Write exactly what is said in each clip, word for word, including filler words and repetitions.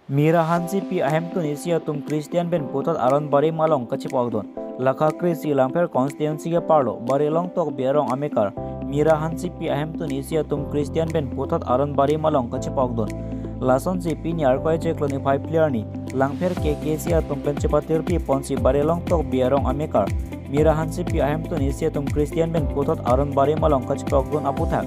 Mira Hansipi ahemtun isi atum Christian pen puthot Aron Barim along kachepokdun. Lakha kre-isi Langpher constituency ke parlo, Barilong Tokbi arong amekar Mira Hansipi ahemtun isi atum Christian pen puthot Aron Barim along kachepokdun. Lasonsi pini Arkoi chiklo niphai phli arni Langpher K K C atum pen chepatirpi ponsi Barilong Tokbi arong amekar Mira Hansipi ahemtun isi atum Christian pen puthot Aron Barim along kachepokdun aputhak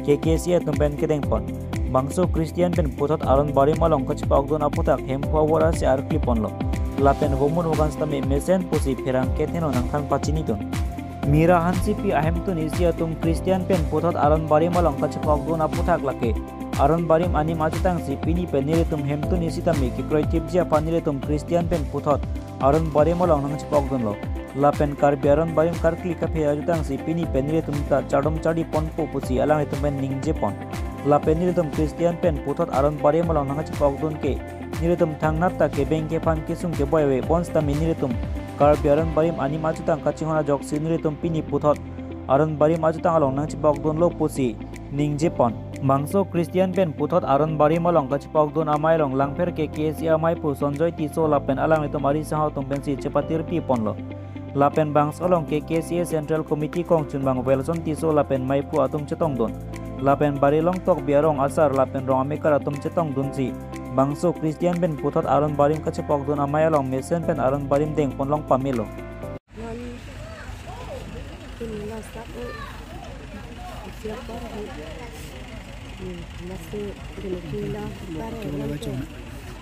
K K C atum pen kedengpon. Bangso Christian pen puthot Aron Barim along kachepokdun aputhak Hemphu avor asi arkliponlo. Lapen homun hogan sitame mesen pusi pherangke theno nangthan pachinidun. Mira Hansipi ahemtun isi atum Christian pen puthot Aron Barim along kachepokdun aputhak lake Aron Barim anim ajutangsi pini pen nelitum hemtun isi tame kekroithipji aphan nelitum Christian pen puthot Aron Barim along nangchepokdunlo. Lapen Karbi Aron Barim karkli kaphe ajutangsi pini pen nelitum ta chardom chardi ponpo pusi alanglitum pen ningjepon. Lapen nelitum Christian pen puthot Aron Barim along nangchepokdun ke nelitum thangnat ta kebeng kephan kesung keboi ave bonsitame nelitum Karbi Aron Barim anim ajutang kachehon ajoksi nelitum pini puthot Aron Barim ajutang along nangchepokdunlo pusi ningjepon. Bangso Christian pen puthot Aron Barim along kachepokdun amei along Langpher K K C amei pu Sonjoy Tisso lapen alanglitum ari sangho atum pensi chepatirpi ponlo. Lapen bangso along K K C A Central Committee kongchunbang Welson Tisso lapen meipu atum chetongdun. Lapen Barilong Tokbi arong asar lapen rong amekar atum chetongdunsi bangso Christian pen puthot Aron Barim kachepokdun amei along mesen pen Aron Barim dengponlong pamelo. Non pini lo sap o. Siap kor ho. Hmm, masi dini kilo bare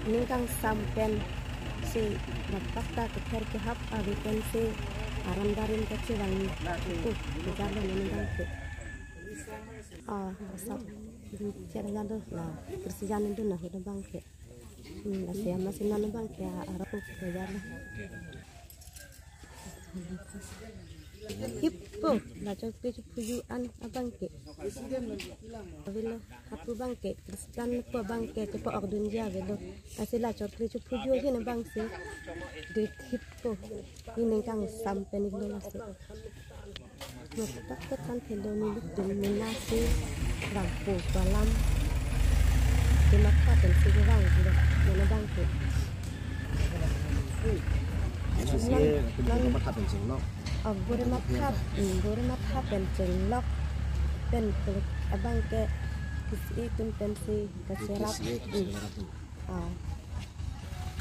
ningkang sam pensi lapak ta kether kehap ave pensi Aron Barim kachevangji. Ko, kejar lo ningkang ke. Ah, sap. Di cer jadu na, kersi jadu na ho abang ke. Hmm, lasi ama sinan abang ke, ah, arap ko kejar lo. Hip po, lachor kre-isi phuju an abang ke. Avelo, hapu abang ke, Christian po abang ke, chepokdunji avelo. Lasi lachor kre-isi phuju ahin abangsi. Dethip po, ningkang sam pen iklo lasi. Matak ketan thelo nelitum menasi vangpo pu alam. Kematha pensi kevang lo, mane abang ke. Yesus ye, nang, nang, matha pen chenglok. Oh, bore matha, hmm, bore matha pen chenglok. Pen peluk abang ke kisi itum pensi kacherap. Kisi itum, hmm, kacherap. Ah.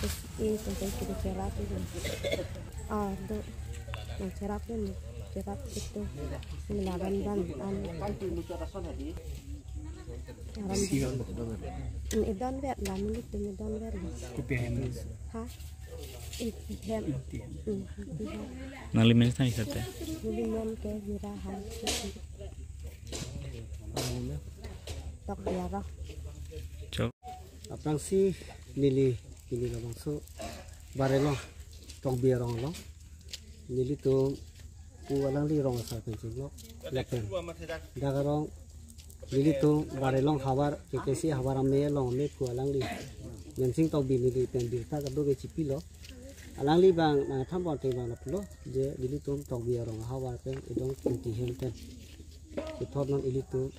Kisi itum pensi kacherap itum. Ah, do. Nangcherap itum. Cherap itum. Melaban ban an. Aram. Hmm, idon vet la, nelitum idon vet la. Kopi ahem? Ha? Inti hem. Inti hem. Hmm, inti hem. Nangli men than isate? Neli men ke Mira Hansipi. Tokbi arong. Chok. Aphrangsi neli, neli labangso Barilong Tokbi arong along. Nelitum pu alangli rong asar pen chenglok. Lapen dak arong nelitum Barilong havar, K K C havar amei along amei pu alangli Mensing Tokbi neli pen birta kadokave chipilo. Alangli abang nangthan ponte abang lapulo, je nelitum Tokbi arong havar pen idong inti hem pen puthot non ilitum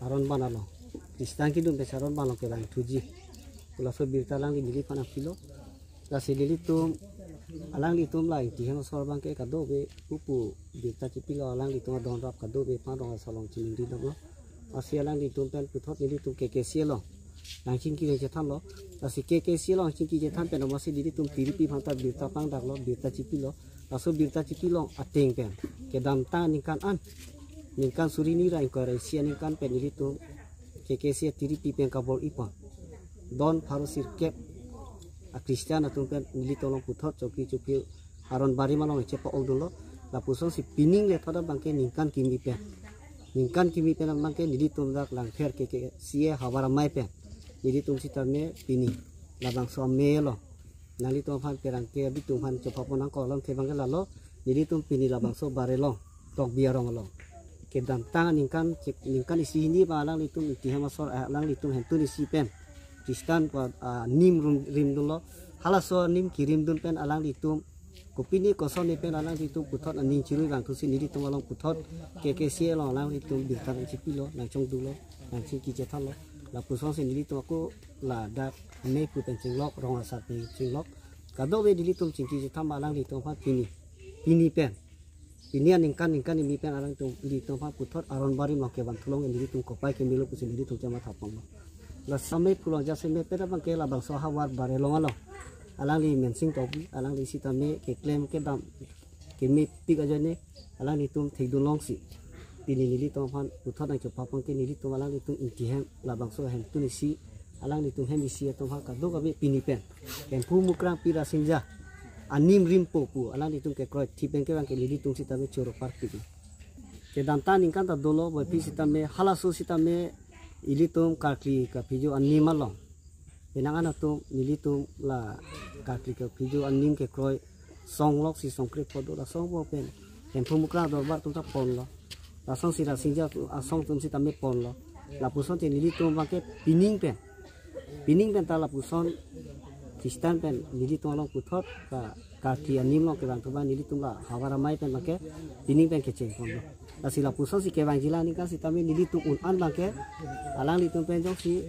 aron ban along, Christian kedun pen aron ban along kevang thuji pu laso birta alangli neliphan nangpilo. Lasi nelitum, alanglitum la inti hem asor abang ke kadokave pupu birta chipilo, alanglitum adon rap kadokave aphan rong asar along chiningri damlo. Lasi alanglitum pen puthot nelitum K K C along nangchingki nangchethanlo. Lasi K K C along chingki chethan pen amatsi nelitum tiripi aphan ta birta pangdaklo, birta chipilo. Laso birta chipi along ateng pen kedamtang aningkan an, ningkan suri hini ra ingkoi ra isi aningkan pen nelitum K K C tiripi pen kabor-ipon don pharo sirkep a-Christian atum pen nelitum along puthot chokri chokri aron barim along chepa-okdunlo. Lapusonsi pining lethot abang ke ningkan kimi pen, ningkan kimi pen abang ke nelitum dak Langpher K K C A havar amei pen nelitum sitame pini labangso amei along nanglitum aphan pherangke abitum aphan chepapon nangkok alam ke abang ke lalo, nelitum pini labangso Barilong Tokbi arong along kedamtang aningkan chik ningkan isi hini abang alanglitum inti hem asor, ah, alanglitum hemtun isi pen Christian pu, ah, nim rum rimdunlo. Halaso nim kirimdun pen alanglitum kopine kosonne pen alanglitum puthot aning chirui vangthusi nelitum along puthot K K C A along alanglitum birta nangchipilo, nangchongdunlo, nangchingki chethanlo. Lapusonsi nelitum ako ladak mephu pen chinglok, rong asar pen chinglok. Kadokave nelitum chingki chetham alanglitum aphan pini, pini pen, pini aningkan, ningkan kimi pen alanglitum, nelitum aphan puthot aron barim along kevan thulong nelitum kopai kemelo pusi nelitum chematha pon lo. Laso mephu along jasemet pen abang ke labangso havar Barelong along alangli Mensing Tokbi, alangli sitame keklem kedam kemepik ajoine alanglitum thekdun longsi pini nelitum aphan puthot nangchepapon ke nelitum alanglitum Ingti hem, labangso hemtun isi alanglitum hem isi atum ha kadokave pini pen Hemphu Mukrang Pirasingja anim rimpo pu alanglitum kekroi thip pen kevang ke nelitum sitame choro parpik. Kedamtang aningkan ta dolo, boipi sitame halaso sitame ilitum karkli kaphijo anim along, penang an atum nelitum la karkli kaphijo anim kekroi song loksi song krepho do, la song bo pen Hemphu Mukrang adorbar atum ta ponlo. Lasonsi Rasingja atum, asong atum sitame ponlo. Lapuson te nelitum abang ke pining pen, pining pen ta lapuson Christian pen nelitum along puthot ka karkli anim along kevang atum abang nelitum la havar amei pen abang ke pining pen kecheng ponlo. Lasi lapusonsi kevangji la aningkan sitame nelitum un an abang ke alanglitum pen jongsi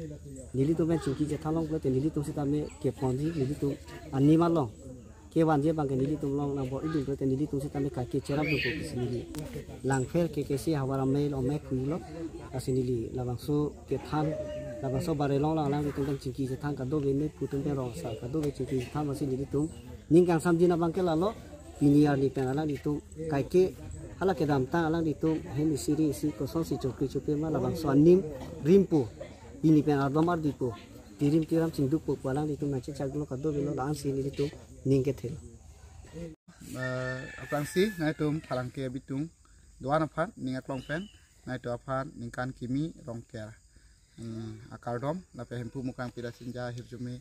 nelitum pen chingki chethan long pulote nelitum sitame keponji, nelitum anim along kevanji abang ke nelitum along nangbor-idun pulote nelitum sitame kaike cherapdunpo pusi neli Langpher K K C havar amei along amei phulo. Lasi neli labangso kethan, labangso Barelong along alanglitum pen chingki chethan kadokave mephu atum pen rong asar kadokave chingki chethan masi nelitum ning kangsamjin abang ke lalo, pini arni pen alanglitum kaike hala kedamtang alanglitum hem isi ri isi kosonsi chokri chokri ma labangso anim rimpo, pini pen ardom ardipo, tirim tiram chingdukpo pu alanglitum nangchechaklo kadokavelo, la-ansi nelitum ning kethelo. Eh, aphrangsi nanglitum pherangke abitung do-an aphan ning aklong pen nanglitum aphan ningkan kimi Rongker, hmm, akardom lapen Hemphu Mukrang Pirasingja ahirjume,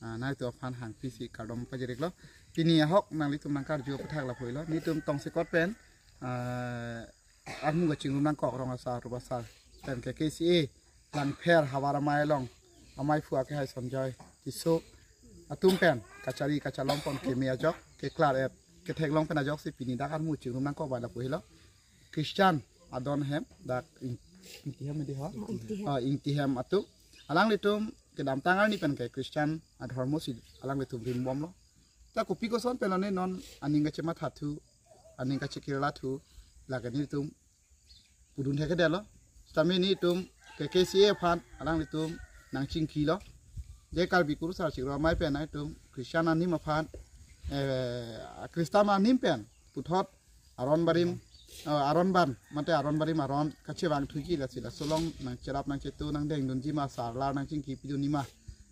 ah, nanglitum aphan hangpisi kardom pajiriklo. Pini ahok nanglitum nangkarju aputhak lapu-ilo. Nelitum tongsekot pen, ah, armu kachingrum nangkok rong asar rup asar pen K K C A Langpher havar amei along amei phu akehai Sonjoy Tisso atum pen kachari kachalom pon keme ajok keklar-et ketheklong pen ajoksi pini dak armu chingrum nangkok bai lapu-ilo. Christian adon hem dak Ing-, Ingti hem edi ho? Ingti hem. Ah, Ingti hem atum. Alanglitum kedamtang arni pen ke Christian adhormo si alanglitum rimbomlo. Ta kopi koson pen lone non aning kachemathathu, aning kachekirlathu, lake nelitum pudun thekthedetlo. Sitame nelitum K K C A aphan alanglitum nangchingkilo. Je Karbi Kurusar Chiklo Amei pen nangtum Christian anim aphan, eh, Christian anim pen puthot aron barim, eh, aron ban, mate aron barim aron kachevang thuji, lasi laso along nangcherap nangchetu nangdengdunji ma, sarlar nangchingki pidunji ma,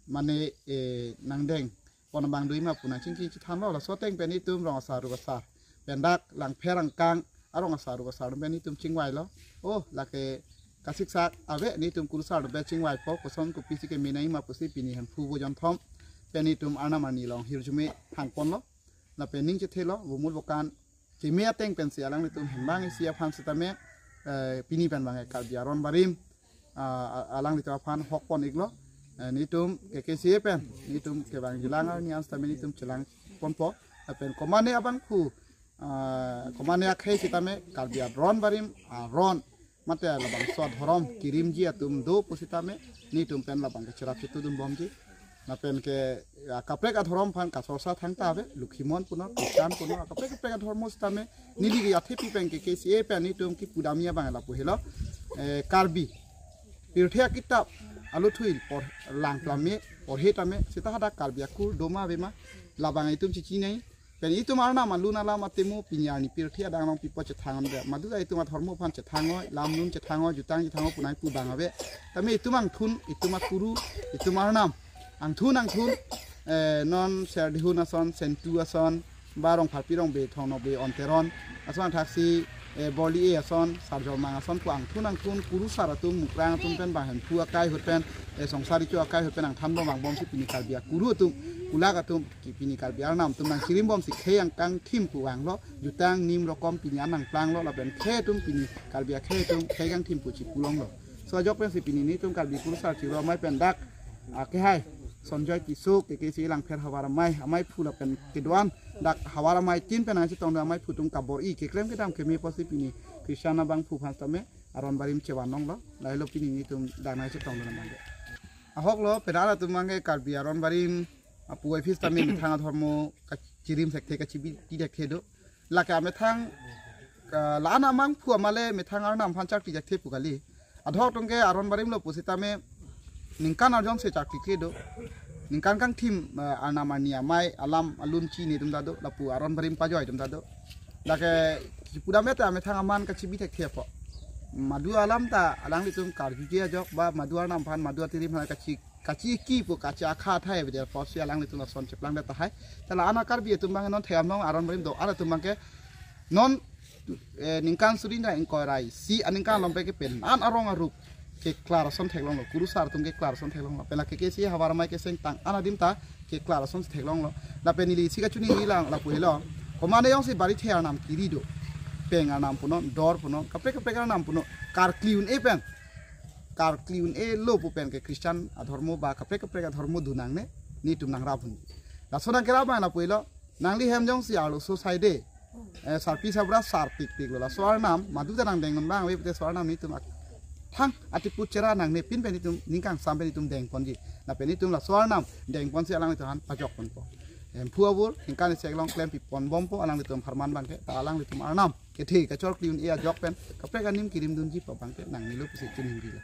mane, eh, nangdeng pon abang dui ma pu nangchingki chethanlo. Laso ateng pen nelitum rong asar rup asar pen dak Langpher angkang arong asar rup asar pen nelitum chingvailo. Oh, lake kasiksak ave, nelitum kurusar rup pen chingvaipo, koson kopisi keme nangji ma pusi pini Hemphu Bojonthom pen nelitum arnam arni along hirjume hangponlo. Lapen ning chethelo, bumul bokan keme ateng pensi alanglitum hembang isi aphan sitame, eh, pini pen abang Karbi aron barim, ah, alanglitum aphan hokpon-iklo. Eh, nelitum K K C A pen nelitum kevangjilang arni an sitame nelitum chelangponpo. Lapen komane abangphu, ah, komane akhei sitame Karbi aron barim, ah, aron mate labangso adhorom kirimji atum do pusitame nelitum pen labang ke cherap chetudunbomji. Lapen ke, ah, kaprek adhorom aphan kasorsa thangta ave, Lokhimon punon, Christian punon, kaprek kaprek adhormo sitame neli ke athepi pen K K C A pen nelitum kipudamji abang lapu helo. Eh, Karbi pirthe akitap aluthui por lang plame porhe tame seta hadak Karbi akur doma avema labang itum chichinei. Pen itum arnam alun alam atemu pini arni pirthe adang along pipo chethang-onde. Madu ta itum adhormo aphan chethangoi, lam lun chethangoi, jutang chethangoi pu nangpu abang ave. Tame itum angthun, itum akuru, itum arnam angthun angthun, eh, non Serdihun ason, Sentu ason, ba Rongpharpi Rongbe, Thongnokbe, Onteron ason, athaksi, eh, Borli-e ason, Sarjormang ason pu angthun angthun kurusar atum, Mukrang atum pen bang Hemphu akai ahut pen, eh, Songsar Recho akai ahut pen angthanbom vangbomsi pini Karbi akuru atum, kulak atum, ki pini Karbi arnam atum nangchirimbomsi khei angkang thim pu vanglo, jutang nim rokom pini an nangplanglo, lapen khei atum pini Karbi akhei atum khei kangthim pu chipulonglo. So ajok pensi pini nelitum Karbi Kurusar Chiklo Amei pen dak akehai Sonjoy Tisso, K K C A Langpher havar amei, amei phu lapen kedo-an dak havar amei tin pen nangchetongdun amei phu atum kabor-i keklem kedam keme pusi pini Christian abangphu aphan sitame aron barim chevan longlo. Lahelo pini nelitum dak nangchetongdun abang ke. Ahok lo, penang atum abangke Karbi Aron Barim apu office tame methang adhormo kachirim thekthe, kachibi thekthe do. Lake amethang, ah, la-an amangphu amale methang arnam aphan chakri thekthe pu kali. Ahok atumke Aron Barim lo pusitame ningkan arjong se chakri ke do. Ningkan kangthim, ah, arnam arni amei alam alun chini atum ta do, lapu Aron Barim pajoi atum ta do. Lake kipudam ta amethang aman kachibi thekthe apot, madu alam ta alanglitum karjuje ajok ba madu arnam aphan, madu atirim aphan kachi, kachi ki pu kachi akha athai avedet apotsi alanglitum lason cheplang det tahai. Ta la-an a-Karbi atum abang non theyam long Aron Barim do-an atum abangke non, eh, ningkan suri ingkoi ra isi aningkan along pen ke penang arong aruk keklar ason theklonglo, kurusar atum keklar ason theklonglo. Pen lake KKCA havar amei keseng tang-an adim ta keklar ason theklonglo. Lapen neli isi kachini lang lapu helo. Komatne jongsi barithe arnam kiri do, peng arnam punon, dor punon, kaprek kaprek arnam punon, karkli un-e pen, karkli un-e lo pu pen ke Christian adhormo ba kaprek kaprek adhormo dun nangne, netum nangrap un. Laso nangkerap abang lapu helo, nangli hem jongsi arloso saide, eh, sarpi sabra sarpikpik lo, laso arnam madu ta nangdeng un abang ave pute laso arnam netum ak-, thang atiput chera nangne pin pen netum ning kangsam pen netum dengponji. Lapen netum laso arnam dengponsi alanglitum aphan pajokponpo. Hemphu abur ningkan isi along klem piponbompo alanglitum apharman abangke, ta alanglitum arnam kethe kachorkli un-e ajok pen kaprek anim kirim dunji pu abangke nangnelo pusi chiningrilo.